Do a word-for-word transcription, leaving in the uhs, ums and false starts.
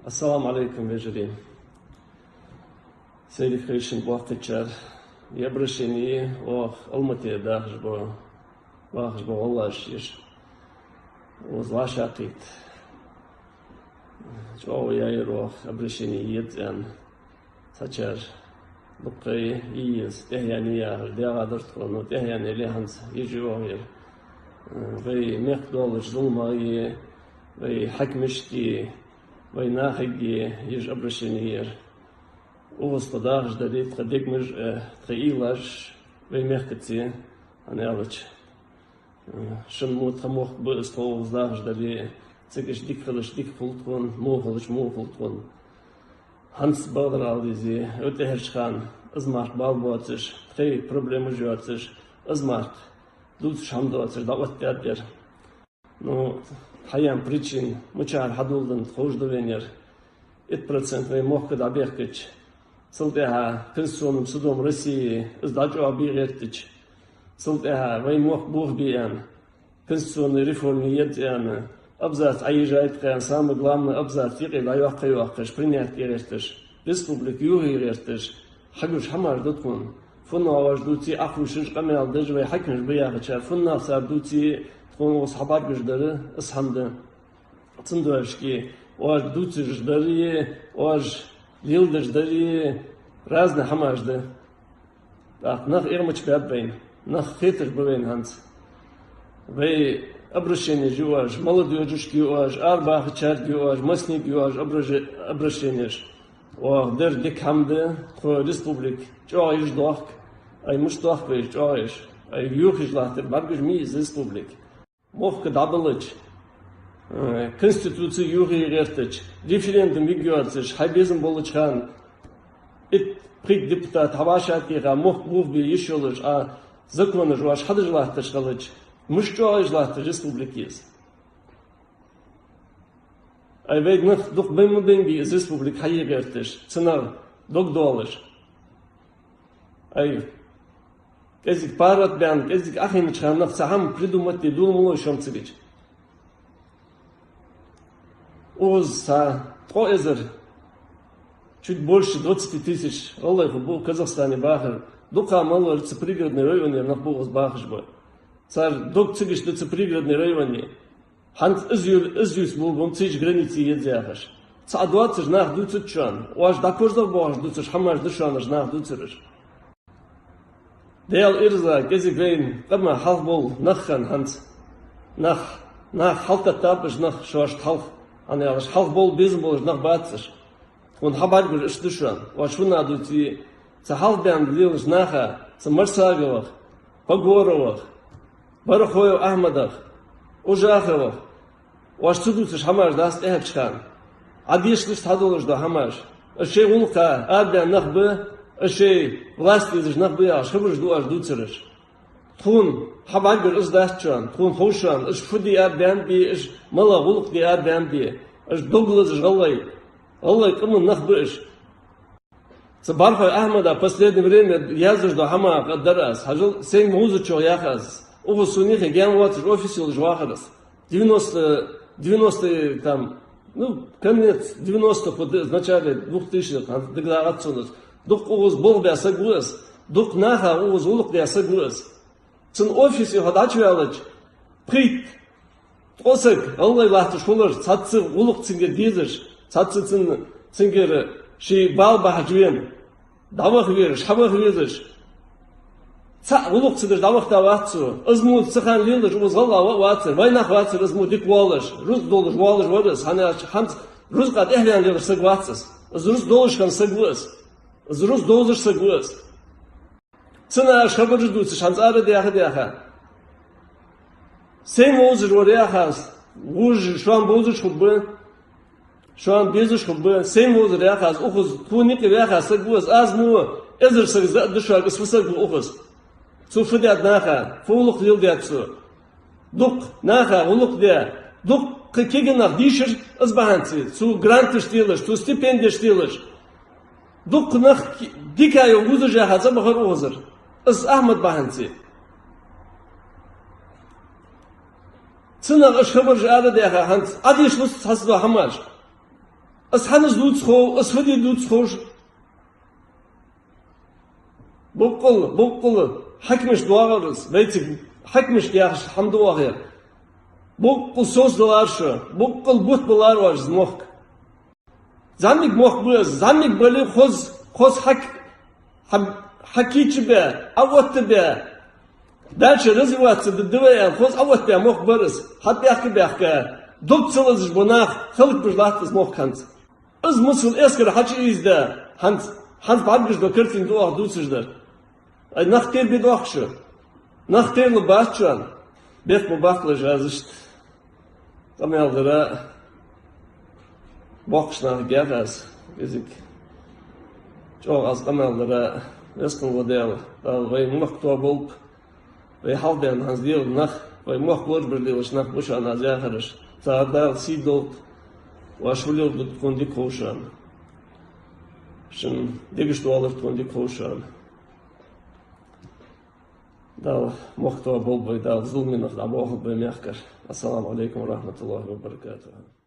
Ассаламу Ӏалайкум, вежарий. Сайрик хешин бохкачар. Е обращени оаха Алмате дахаш ба, бахаш ба валлаш еш. Укхаза вӀашагӀкхийтта. ЧӀоагӀа яьяр оаха обращени еза аьнна. Цхьачар дуккха еза, тӀехьаяьннай яхаш, дегӀа дар тхона, но тӀехьаяьннай ле хӀанз ежи оаха яр. Вай мехка долаш зуламагӀа, вай хьакимашка, вай нахага ежа обращени яр. Укхаза тхо дахаш дале, тха дегаш, э, тха уйлаш вай мехкаца, хӀана аьлча, шун мо тха мохк ба из, тхо укхаза дахаш дале, цига иштта дика хилча дика хул тхона, во хилча во хул тхона. ХӀанз бакъдар ала деза, тӀехьарча хана из марха бала боацаш, тхоай проблемаш йоацаш, из марха дувцаш хӀама доацаш, дӀаоттадаьд ер. Ну, хьаяьнна причина, мичара хьадоладеннад ховш да вайна ер. Итт процент вай мохк дӀабехкача, цул тӀехьагӀа Конституционным судом России из дӀачӀоагӀбе гӀертача, цул тӀехьагӀа вай мохк бохабе аьнна, конституционни реформа еза аьнна, абзац Ӏоежайта аьнна, самое главное абзац юкъе дӀайоаккхаш, принять е гӀерташ, республика юхае гӀерташ, хьагуш хӀамаш да тхона. ФуннагӀа оаш дувце, Ӏохувшаш, къамаьл деш вай хьакимаш ба яхачар, фуннагӀа цар дувце, тхона укхаза хьабӀаргагуш дар из хӀама да. Цудухьа оаш дувцаш дари, оаш леладеш дари разные хӀамаш да. ТӀаккха нах эгӀмача баьб вайна, нах хеташ ба вайна хӀанз. Вай обращенеш ю оаш, молодёжашка ю оаш, арабахачарга ю оаш, массанега ю оаш ображе-, обращенеш. Оаха дар дика хӀама да, тхо республика чӀоагӀъеш дохк, ай мишта дохк вай чӀоагӀъеш, ай юхаеш латтар бӀаргагуш ма я из республика. Мохк дӀабелча, э, Конституци юхае гӀертача, референдум йига йоацаш, хьай безам болча хана итт-пхийтта депутат хьавӀашагӀтеха, мохк бохабе йиш йолаш, а законаш оаш хьадеш латташ хилча, мишта чӀоагӀъеш латтар республика я из. Ай вайга нах дукха бе ма беннабий из республика хьае гӀерташ, цунах дог доалаш. Ай, кӀезига паргӀата баьнна, кӀезига Ӏохайнача хана нах цхьа хӀама придумать де дола ма лой шоана цига. Укхаза цхьа ткъо эзар, чуть больше двадцати тысяч гӀалгӀай ба Казахстане бахар. Дукха мел вар цу Пригородни районера нах ба укхаза бахаш ба. Цар дог цига иштта да цу Пригородни районе. ХӀанз из ю-, из юс болабу цига границе еза яхаш. Цхьа доацаш нах дувцац шоана. Оаш дӀакхождагӀа бохаш дувцаш хӀамаш да шоана уж нах дувцараш. Даьла ираз, кӀезига вайна къаман хьалха бола нах хинна хӀанз. Нах, нах хьалтаттаб уж нах шоашта хьалха. ХӀана аьлча хьалха бола безам болаш нах бац уж. Тхона хьабӀаргагуш иштта да шоана. Оаш фуннагӀа дувце, цу хьалха баьнна лелача наха, цу Марсаговах, Погоровах, Барахоев Ахьмадах, Ужаховах, оаш ца дувцаш хӀамаш дац тӀехьарча хана. Ӏодешалуш хьадолаш дола хӀамаш. Уж шоай гӀулакха арабаьнна нах ба, уж шоай власть езаш нах ба яхаш хабараш да оаш дувцараш. Тхона хьабӀаргагур из дац шоана, тхона хов шоана, уж фу де арабаьннаб, уж малагӀа гӀулакх де арабаьннаб, уж дог лазаш гӀалгӀай, гӀалгӀай къаман нах ба уж. Цу Барахоев Ахьмада последнее время яздеш дола хӀама кхы дар аз. Хьажал, Сенг Мовзачох ях аз. Укхаза сона юхе гаьна воацаш офис йолаш вахар из. Девяносто, девяносто там, ну, конец девяностых, вот, в начале двухтысячных, хӀанз дагадоагӀац сона из. Дукха укхаза болх баь саг ва из. Дукха наха укхаза гӀулакх даь саг ва из. Цун офисе хьо дӀачуваьлча, пхийтта, ткъо саг, гӀалгӀай латташ хулар, цхьацца гӀулакх цунгара дезаш, цхьацца цун, цунгара ший бала бахьаш вена, дӀаваха везаш, хьаваха везаш. ЦаӀ гӀулакх ца деш дӀавахийта вац цо. Из мо цу хана лелаш, укхаза гӀалгӀа ва а вацар, вайнах вацар, из мо дика воаллаш, рузкъа долаш воаллаш вар из, хӀана аьлча хӀанз рузкъа тӀехьаваьнна лелаш саг вац из. Из рузкъа долаш хинна саг ва из. Из рузкъа довзаш саг ва из. Цунах хабараш дувцаш, хӀанз ара даьха-даьха. Сенг Мовзаш вар яхаш, вож шоана бовзаш хургба, шоана безаш хургба, Сенг Мовзар яхаш, укхаза тхона юкъе ваьха саг ва из, аз мо эзар саг заа да шуга, из фу саг ва укхаза. Цо фу даьд наха, фу гӀулакх леладаьд цо. Дукха наха гӀулакх даь, дукха кегий нах дийшар из бахьанца, цо гранташ телаш, цо стипендеш телаш. Дукха нах ки-, дика йола вузаш яха цӀабахар укхазара. Из Ахьмад бахьанца. Цунах уж хабараш ара даьха хӀанз, Ӏодешалуц цхьацца дола хӀамаш. Из хӀанз дувца хов, из фу де дувца ховш. Боккъал, боккъал хьакимашта доагӀар из, вайцига хьакимашка яхаш хӀама да оаха. Боккъал соцадалар шо, боккъал бутт балар оаш из мохк. ЗӀамига мохк ба из, зӀамига бале хоза, хоза хьак-, хьа, хьакийча бе, Ӏооттабе, дальше развиваться д-, д-, вай аьнна, хоза Ӏооттабе мохк бар из, хьабаьхка-баьхка, дог ца лазаш бола нах хӀалакбеш латт из мохк хӀанз. Из мисал эскар хьачу ийзда, хӀанз, хӀанз бӀаргаш дола картина да оаха дувцаш дар. Ай, нах тера бе доахк шо. Нах терла бац шоана. Бехк ма баккхалаш аз иштта къамаьл дара. Боккхача нахага яхар аз, кӀезига чӀоагӀа аз къамаьл дара. Веза хинна вола Даьла, Дала вай мохк тоаболба. Вай хьалха баьнна хӀанз лела нах, вай мохк лорабеш лелаш нах ба шоана аз яхараш. Цар Дала сий долда, оаш фу леладу тхона дика хов шоана. Шун дегаш доалар тхона дика хов шоана. Дала мохк тоаболба вай, Дала зуламий нах дӀабоахалба вай мехкара. Ассаламу Ӏалайкум ва рахьматуллахӀи ва баракатухӀ.